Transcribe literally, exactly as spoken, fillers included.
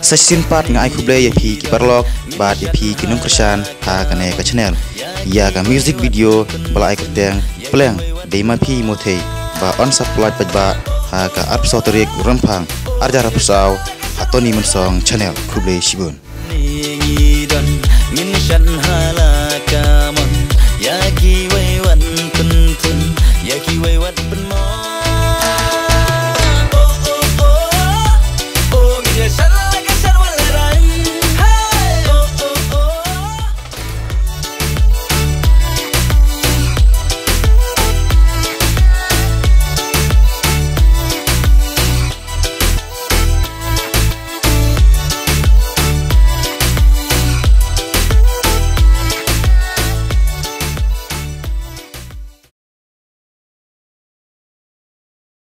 Sa shisien pat nga ai khublei ïa phi ki paralok bad ïa phi ki nongkyrshan ha kane ka channel. Ïa ka music video ba la ai kyrteng Pleng, dei ma phi Mothei ba yn sa pynlait paidbah ha ka arphew saw tarik Rymphang arhajar arphew saw ha Tony Mynsong channel. Khublei shibun. Ngi don ngin shan hala ka mon, ïa kiwei wat pynthun, ïa kiwei wat